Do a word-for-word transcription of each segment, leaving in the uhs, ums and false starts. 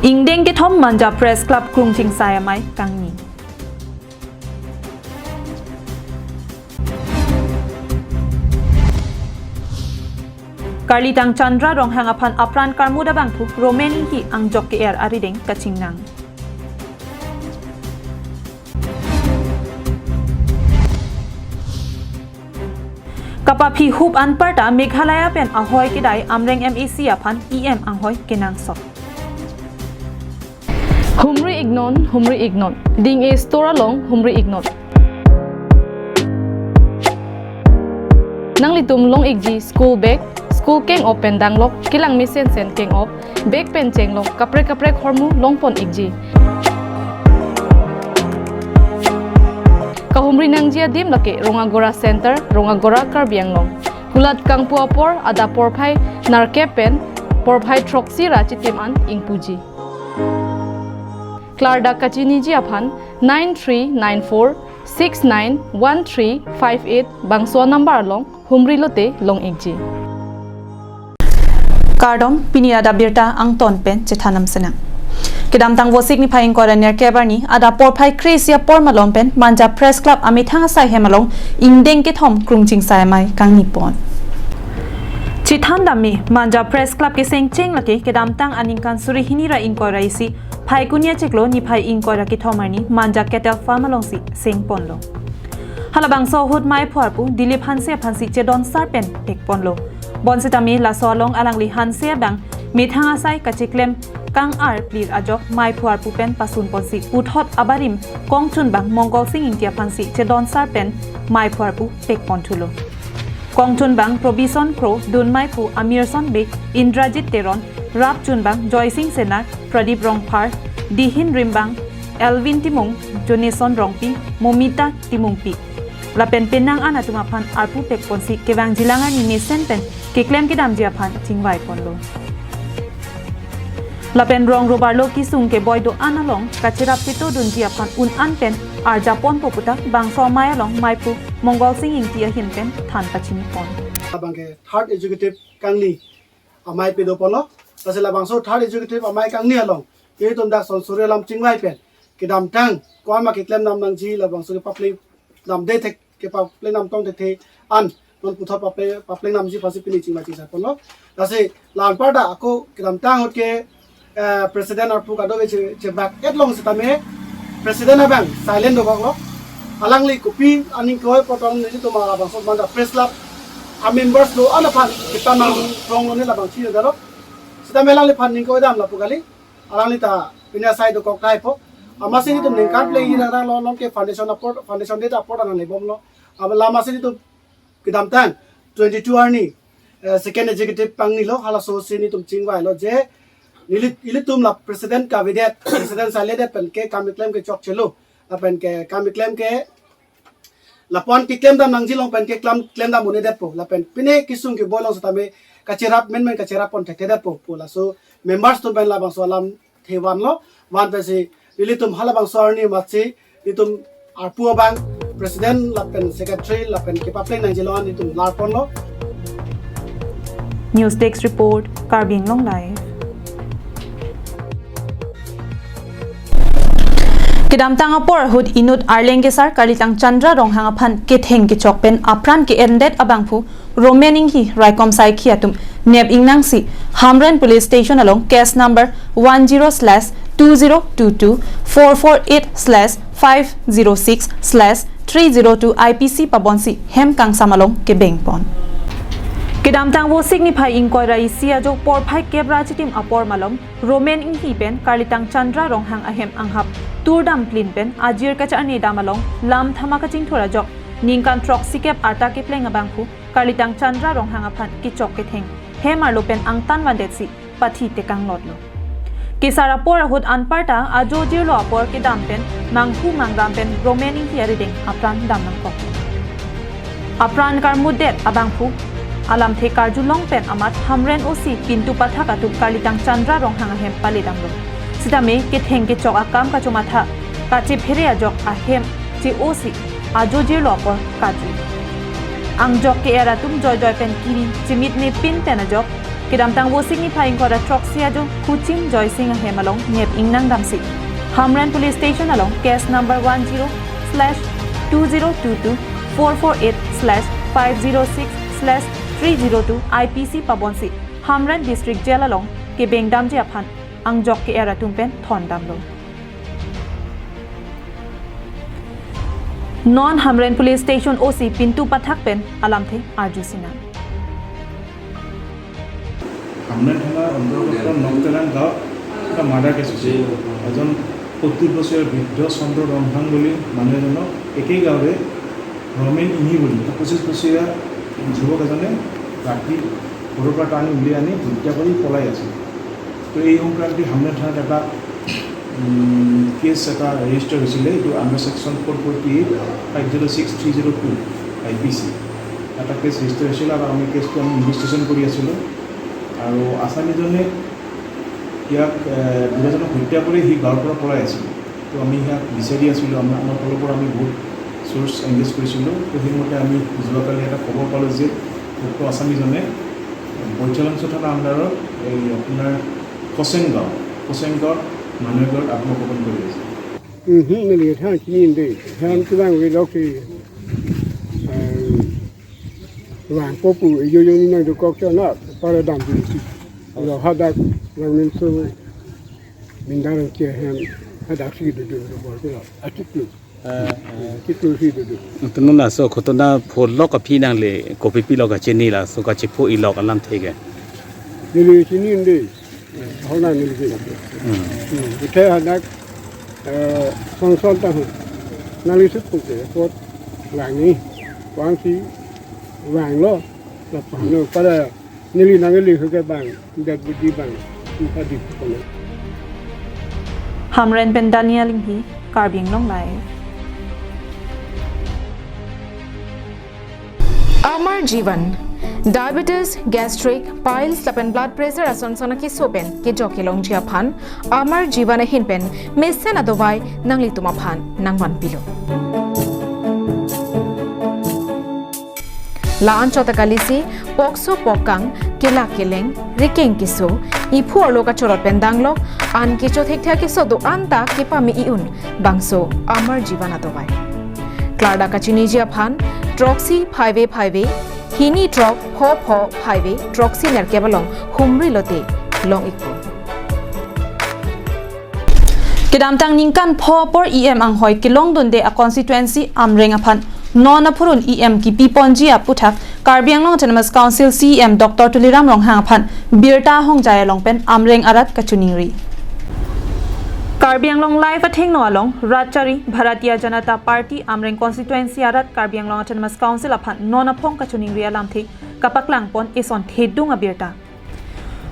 Ingdeng kethom Manja Press Club krungching sai amei kangni. Karlitang Chandra Ronghang aphan apran karmut abangphu Romen Inghi angjok ke-er arideng kachingnang. Kapaphi hup anparta Meghalaya pen ahoi kedai Amreng M A C aphan E M anghoi kenangsot. Humri iknon, humri iknon. Ding-e store along humri iknon. Nanglitum long-ikji school bag, school keng-op pen danglok, kelang mesensen keng-op, bag pen chenglok, kaprek kaprek hormu longpon-ikji. Kahumri nangji adim lake Rongagora Center, Rongagora, Karbi Anglong. Kulat kangpu apor adap porphai nerkep pen porphai throksi ra chitim an ingpuji. Klardak kachiniji aphan nine three nine four six nine one three five eight bangso number along humri lote long-ikji. Kardom, pini adap birta angton pen chethan nam senang. Kedamtang Vosik niphai ingkoi ra nerkep arni adap porphai kre-isi apor malom pen Manja Press Club amethang asai hem along ingdeng kethom krungching sai amei kangnipon. Chethan dam me, Manja Press Club kesengcheng lake kedamtang aningkan suri hini ra ingkoi ra isi Phaikuni achiklo niphai ingkoi ra kethom arni Manja Cattle Farm alongsi sengponlo. Halabangso ahut meiphu arpu Dilip Hanse aphansi chedon sar pen pekponlo. Bonsitame laso along alangli Hanse abang methang asai kachiklem kang-ar plir ajok meiphu arpu pen pasunponsi puthot abarim kongchunbang Mongol Sing Ingti aphansi chedon sar pen meiphu arpu pekponthulo. Kongchunbang Probison Kro, dunmeiphu Amirson Bey, Indrajit Teron, rapchunbang Joysing Senar, Pradip Rongphar, dihin rimbang Elvin Timung, Joneson Rongpi, Momita Timungpi. Lapen penang an atum aphan arpu pekponsi kevangjilang arni mesen pen keklem kedamji aphan chingvaiponlo. Lapen rong robarlo kesung keboi do-an along kacherap chetodunji aphan un-an pen arjaponpo puta bangso amei along meiphu Mongol Sing Ingti ahin pen than pachinipon. Labang ke third executive kangni amei pedoponlo. Lasi labangso third executive amei kangni along ilitum dak son suri alam chingvai pen kedamtang komat ma keklem nam nangji labangso kepapleng namde thek, kepapleng nam tong thekthe an non puthot papleng, papleng namji aphansi pini chingvai chingsaiponlo. Lasi la anparta ako kedamtang ahut ke, eh, president arpu kadokave che, chebak-et long sitame president abang silent dokoklo. Alangli kopi aning koi potong nelitum labangso Manja Press Club amembers do-an aphan kita nang rong lo ne labang chini daro. Sitame alangliphan ning koi dam lapu kali. Alangli ta pini asai dokok tahai po. Amatsi nelitum ningkan pleng hini ra lo, non ke foundation apor, foundation day ta apor ta nanglebomlo. Aba la amatsi nelitum kedamtang twenty-two arni, eh, second executive pangnilo, halaso si nelitum chingvailo je neli, ilitum la president kavedet, president silent det pen ke kam keklem ke chokchelo. Lapen ke kam keklem ke lapu-an keklem dam nangji along pen keklem, klem dam un-edetpo. Lapen pine kesung keboi along sitame kacherap menmen kacherap pon thekthedetpo pu laso members atum pen labangso alam thevanlo. Van pensi nelitum halabangso arni amatsi nelitum arpu abang president lapen secretary lapen kepapleng nangji along nelitum larponlo. News Desk Report, Karbi Anglong Live. Kedamtang apor ahut inut Arleng kesar Karlitang Chandra Ronghang aphan ketheng kechok pen apran ke-endet abangphu Romen Inghi raikom saikhi atum nep ingnangsi Hamren Police Station along case number one zero slash two zero two two four four eight slash five zero six slash three zero two I P C pabonsi hem kangsam along kebengpon. Kedamtang Vosik niphai ingkoi ra isi ajo porphai kep ra chitim apor malom Romen Inghi pen Karlitang Chandra Ronghang ahem anghap turdam plin pen ajir kacharni dam along lam thama kachingthur ajok ningkan throksi kep arta kepleng abangphu Karlitang Chandra Ronghang aphan kechok ketheng hem arlo pen angtan vandetsi pathi tekanglotlo. Kesar apor ahut anparta ajo jirlo apor kedam pen manghu mangram pen Romen Inghi arideng apran dam nangkok. Apran karmutdet abangphu alamthe karjulong pen amat Hamren O C Kintu Pathak atum Karlitang Chandra Ronghang ahem paledamlo. Sitame ketheng kechok akam kachomatha kachephere ajok ahem che-osi ajo jirlo apor karju. Angjok ke-er atum joijoi pen kiri chimit ne pin pen ajok Kedamtang Vosik niphai ingkoi ra throksi ajo Khuching Joysing ahem along nep ingnang damsi Hamren Police Station along case number one zero slash two zero two two four four eight slash five zero six slash three zero two I P C pabonsi Hamren District Jail along kebeng damji aphan angjok ke-er atum pen thon damlo. Non Hamren Police Station O C Pintu Pathak pen alamthe arju sinang. Hamren থানাৰ অন্তৰ্গত নকটেলাং গাঁৱত এটা murder case হৈছে। এজন সত্তৰ বছৰীয়া বৃদ্ধ চন্দ্ৰ ৰংহাং বুলি মানুহ এজনক একেই গাঁৱৰে ৰমেন ইংহি বুলি এটা পঁচিছ বছৰীয়া যুৱক এজনে ৰাতি ঘৰৰ পৰা টানি উলিয়াই আনি হত্যা কৰি পলাই আছে। তো এই সংক্ৰান্তি হামৰেণ থানাত এটা উম, কেছ এটা ৰেজিষ্টাৰ হৈছিলে, এইটো under section four forty eight, five zero' six, three zero' two I P C. এটা কেছ ৰেজিষ্টাৰ হৈছিলে আৰু আমি কেছটো আমি ইনভেষ্টিগেশ্যন কৰি আছিলোঁ। আৰু আছামীজনে ইয়াক, এ, বুঢ়াজনক হত্যা কৰি সি গাঁৱৰ পৰা পলাই আছিল। তো আমি ইয়াক বিচাৰি আছিলোঁ, আমাৰ, আমাৰ ফালৰ পৰা আমি বহুত চ'ৰ্চ এংগেজ কৰিছিলোঁ। তো সেইমতে আমি যোৱাকালি এটা খবৰ পালোঁ যে উক্ত আছামীজনে বৈঠালাংচ' থানা আণ্ডাৰৰ এই আপোনাৰ কচেং গাঁও, কচেং গাঁৱত মানুহ এঘৰত আত্মগোপন কৰি আছে। Mhm, neli than chini inde. Than kevang velok si, eh, vangpo pu, yo yo ni nangdokok cho na, para dam di si. Lo hadak, vang min so, mindarang che hem, hadak si do do do bor ke lo. Atik lo. Atik lo si do do. Tunu laso ghotona pholok aphi nangle kopi pilok kachini, laso kachepo ilok alamthe ke. Neli chini inde. Hona neli ke. Hmm. Hmm. Ite hadak, eh, song song ta hu. Nali sut pun ke pot vang ni. Vang si vanglo. Lapu no para neli nangli hu ke bang. That would be bang. Kita di pun. Hamren pen Daniel Inghi, Karbi Anglong Live. Amar Jeevan, diabetes, gastric, piles lapen blood pressure ason son akeso pen kejok kelongji aphan Amar Jeevan ahin pen mesen adovai nanglitum aphan nangvanpilo. La-an chot akalisi pokso pokkang, kelak keleng, rikeng keso, iphu arlo kachorot pen danglok, an kecho thekthe akeso do-an ta kepame i-un bangso Amar Jeevan adovai. Klardak kachiniji aphan throksi phaive phaive, hini throk pho pho phaive, throksi nerkep along humri lote long-ikpo. Kedamtang ningkan pho apor E M anghoi kelongdunde a constituency Amreng aphan non aphurun E M kipi ponji aputhak Karbi Anglong Autonomous Council C E M Doctor Tuliram Ronghang aphan birta ahongjai along pen Amreng arat kachiningri. Karbi Anglong Live athengno along Ratchari Bharatiya Janata Party Amreng constituency arat Karbi Anglong Autonomous Council aphan non aphong kachiningri alamthe kapaklang pon eson thedung abirta.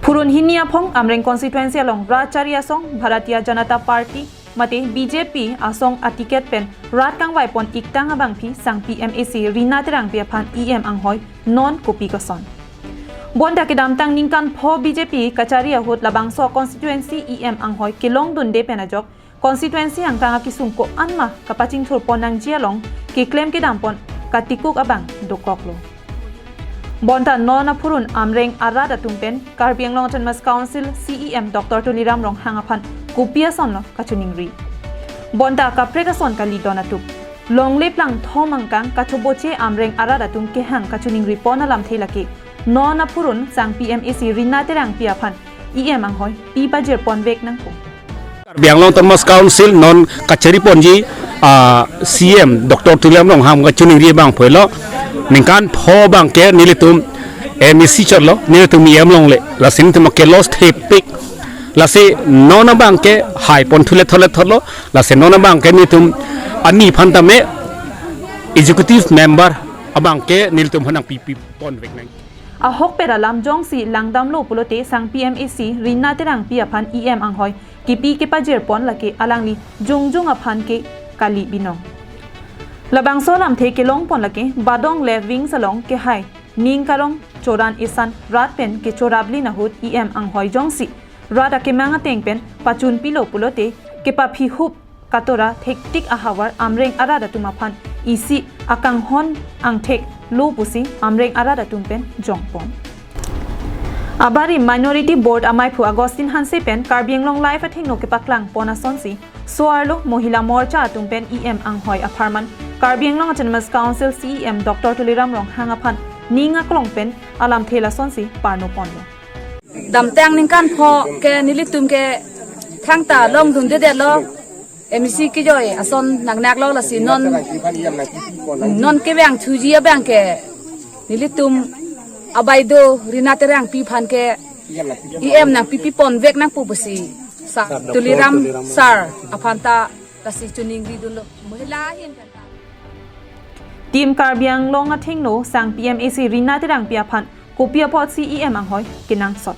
Phurun hini aphong Amreng constituency along Ratchari asong Bharatiya Janata Party mate B J P asong aticket pen rat kangvai pon iktang abangpi sangpi M A C Rina Terangpi aphan E M anghoi non kopi koson. Bonta kedamtang ningkan pho B J P kachari ahut labangso constituency E M anghoi kelongdunde pen ajok constituency angkang akesung ko-an ma kapachingthur pon nangji along keklem kedam pon katikuk abang dokoklo. Bonta non aphurun Amreng arat atum pen Karbi Anglong Autonomous Council C E M Doctor Tuliram Ronghang aphan kopi asonlo kachiningri. Bonta kaprek ason kali don atup. Longle plangthom angkang kachoboche Amreng arat atum kehang kachiningri pon alamthe lake non aphurun sangpi M A C Rina Terangpi aphan E M anghoi pi pajir ponvek nangpo. Karbi Anglong Autonomous Council non kachari ponji, ah, C E M Doctor Tuliram Ronghang kachiningri abang phoilo, ningkan pho abangke nelitum M A C chotlo, nelitum E M longle, lasi nelitum ke loss thepik, lasi non abangke hai pon thule thole thotlo, lasi non abangke nelitum ani aphan tame executive member abangke nelitum aphan nangpipi ponvek nang. Ahokpet alam jongsi langdamlo pulote sangpi M A C Rina Terangpi aphan E M anghoi kipi kepajir pon lake alangli jongjong aphan ke kali binong. Labangso alamthe kelong pon lake Badong le Wings along kehai ning karong choran isan rat pen kechoraplin ahut E M anghoi jongsi rat akemang ateng pen pachunpilo pulote kepaphihup katora thektik ahavar Amreng arat atum aphan isi akanghon angthek lo pusi Amreng arat atum pen jongpon. Abari Minority Board amaiphu Augustine Hanse pen Karbi Anglong Live athengno kepaklang pon asonsi, so-arlo Mohila Morcha atum pen E M anghoi apharman Karbi Anglong Autonomous Council C E M Doctor Tuliram Ronghang aphan ning aklong pen alamthe lasonsi parno ponlo. Damtang ningkan pho ke nelitum ke thangta longdundedetlo, M E C kejoi ason nangnak lo, lasi non, non kevang thuji abang ke nelitum abaideo Rina Terangpi aphan ke E M nangpipi ponvek nangpo pusi Sir Tuliram Sir aphan ta lasi choningridunlo. Mohila ahin pen ta. Team Karbi Anglong athengno sang P M A C Rina Terangpi aphan kopi apotsi E M anghoi kenangsot.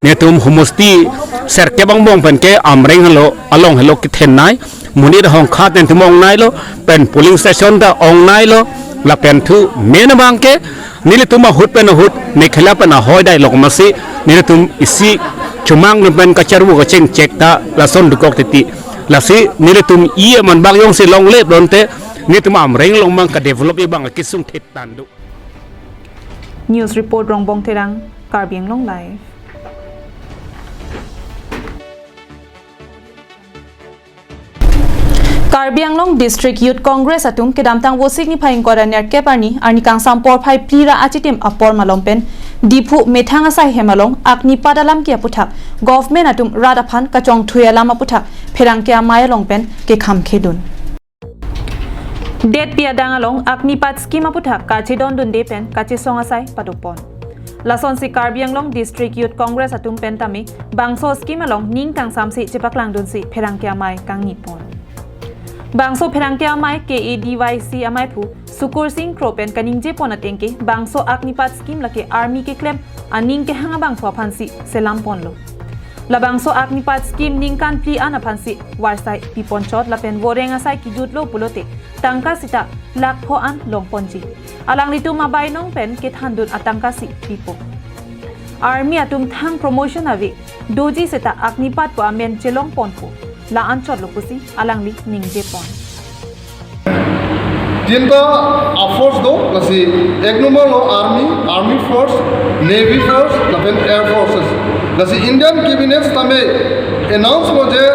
Netum homosti serkep angbong pen ke Amreng helo, along helo kethenei, monit ahongkhat netum ongneilo, pen polling station ta ongneilo, lapen thu main abang ke nelitum ahut pen ahut, Meghalaya pen ahoi dai lok masi, nelitum isi chomang pen kacharvu kachengchek ta lason dokok titi. Lasi nelitum E M anbak jongsi longle pulote, netum Amreng along abang kadevelop abang kesung thet tando. News report Rongbong Terang, Karbi Anglong Live. Karbi Anglong District Youth Congress atum kedamtang Vosik niphai ingkoi ra nerkep arni, arni kangsam porphai phli ra achitim apor malom pen Diphu methang asai hem along Agnipath alam ke aputhak government atum rat aphan kachongthui alam aputhak pherangke amei along pen kekhamkhedun. Detpi adang along Agnipath scheme aputhak kachedondunde pen kachesong asai padopon. Lasonsi Karbi Anglong District Youth Congress atum pen tame bangso scheme along ning tangsamsi chepaklangdunsi pherangke amei kangnipon. Bangso pherangke amei K A D Y C amaiphu Sukur Sing Kro pen kaningjepon ateng ke bangso Agnipath scheme lake army keklem aning kehang abangphu aphansi selamponlo. Labangso Agnipath scheme ningkan phli an aphansi varsai piponchot lapen voreng asai kejutlo pulote tangka sita lakh pho an longponji. Alanglitum abainong pen kethandun atangkasi pipo. Army atum thang promotion ave doji seta Agnipath pu amen chelongponpo. La-an chotlo pusi alangli ningjepon. Tinta a force do, lasi ek number lo army, army force, navy force, lapen air forces. Lasi Indian cabinet tame announce lo je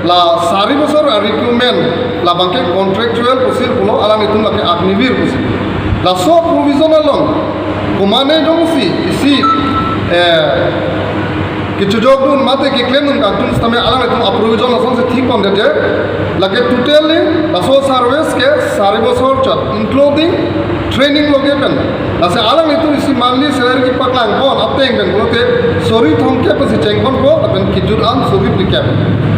la sari bosor a recruitment labang ke contractual pusi pulo, alanglitum lake Agniveer pusi. Laso provision along komatne jongsi isi, eh, kechojokdun mate keklemdun kangtung sitame alanglitum a provision asonsi thikponde je, lake totally laso service ke sari bosor chot, including training loge pen. Lasi alanglitum isi monthly salary kepaklangpon ateng pen pulote suri thomkep pensi chengponpo, lapen kejut an suri phlikep.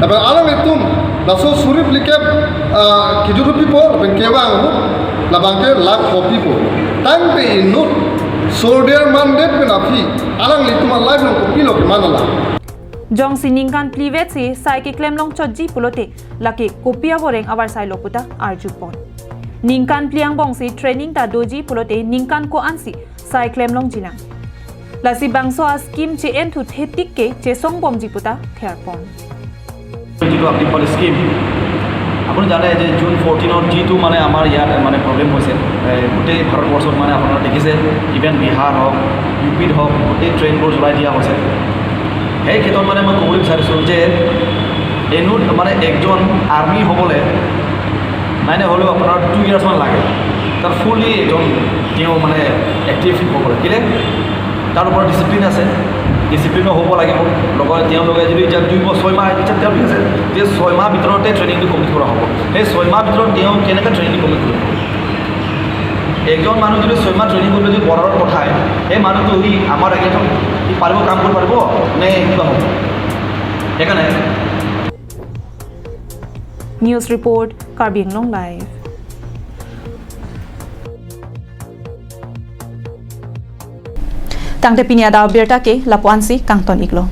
Lapen alanglitum laso suri phlikep, ah, kejut pipo, lapen kevang ahut labang ke lakh pho pipo. Tangte inut soldier mandet pen aphi alanglitum a life along kopilo keman ala. Jongsi ningkan phlivetsi sai keklem longchotji pulote lake kopi avoreng avarsailo puta arjupon. Ningkan phli angbongsi training ta doji pulote ningkan ko-ansi sai klem longjilang. Lasi bangso a scheme che-enthu thetik ke chesongbomji puta therpon. যিটো আগ্নিপথ স্কিম, আপুনি জানে যে জুন ফৰ্টিনত যিটো মানে আমাৰ ইয়াত মানে প্ৰব্লেম হৈছে, এ, গোটেই ভাৰতবৰ্ষত মানে আপোনাৰ দেখিছে, ইভেন বিহাৰ হওক, ইউ পিত হওক, গোটেই ট্ৰেইনবোৰ জ্বলাই দিয়া হৈছে। সেই ক্ষেত্ৰত মানে মই ক'বলৈ বিচাৰিছোঁ যে এনো মানে একজন আৰ্মি হ'বলৈ নাই নাই হ'লেও আপোনাৰ টু ইয়াৰ্ছমান লাগে, তাৰ ফুল্লি একজন তেওঁ মানে এক্টিভ হ'বলৈ। কেলে? তাৰ ওপৰত ডিচিপ্লিন আছে, ডিচিপ্লিনো হ'ব লাগিব। লগতে তেওঁলোকে যদি এতিয়া দুই বছৰ, ছয় মাহ, এতিয়া তেওঁ কি আছে যে ছয় মাহ ভিতৰতে ট্ৰেইনিংটো কমপ্লিট কৰা হ'ব। সেই ছয় মাহ ভিতৰত তেওঁ কেনেকৈ ট্ৰেইনিংটো কমপ্লিট কৰিব? একজন মানুহ যদি ছয় মাহ ট্ৰেইনিং কৰি যদি বৰ্ডাৰত পঠায়, সেই মানুহটো সি আমাৰ এগেইনষ্ট সি পাৰিব, কাম কৰিব পাৰিব নে কিবা হ'ব? সেইকাৰণে News report, Karbi Anglong Live. Tangte pini adap abirta ke lapu-ansi kangton iklo.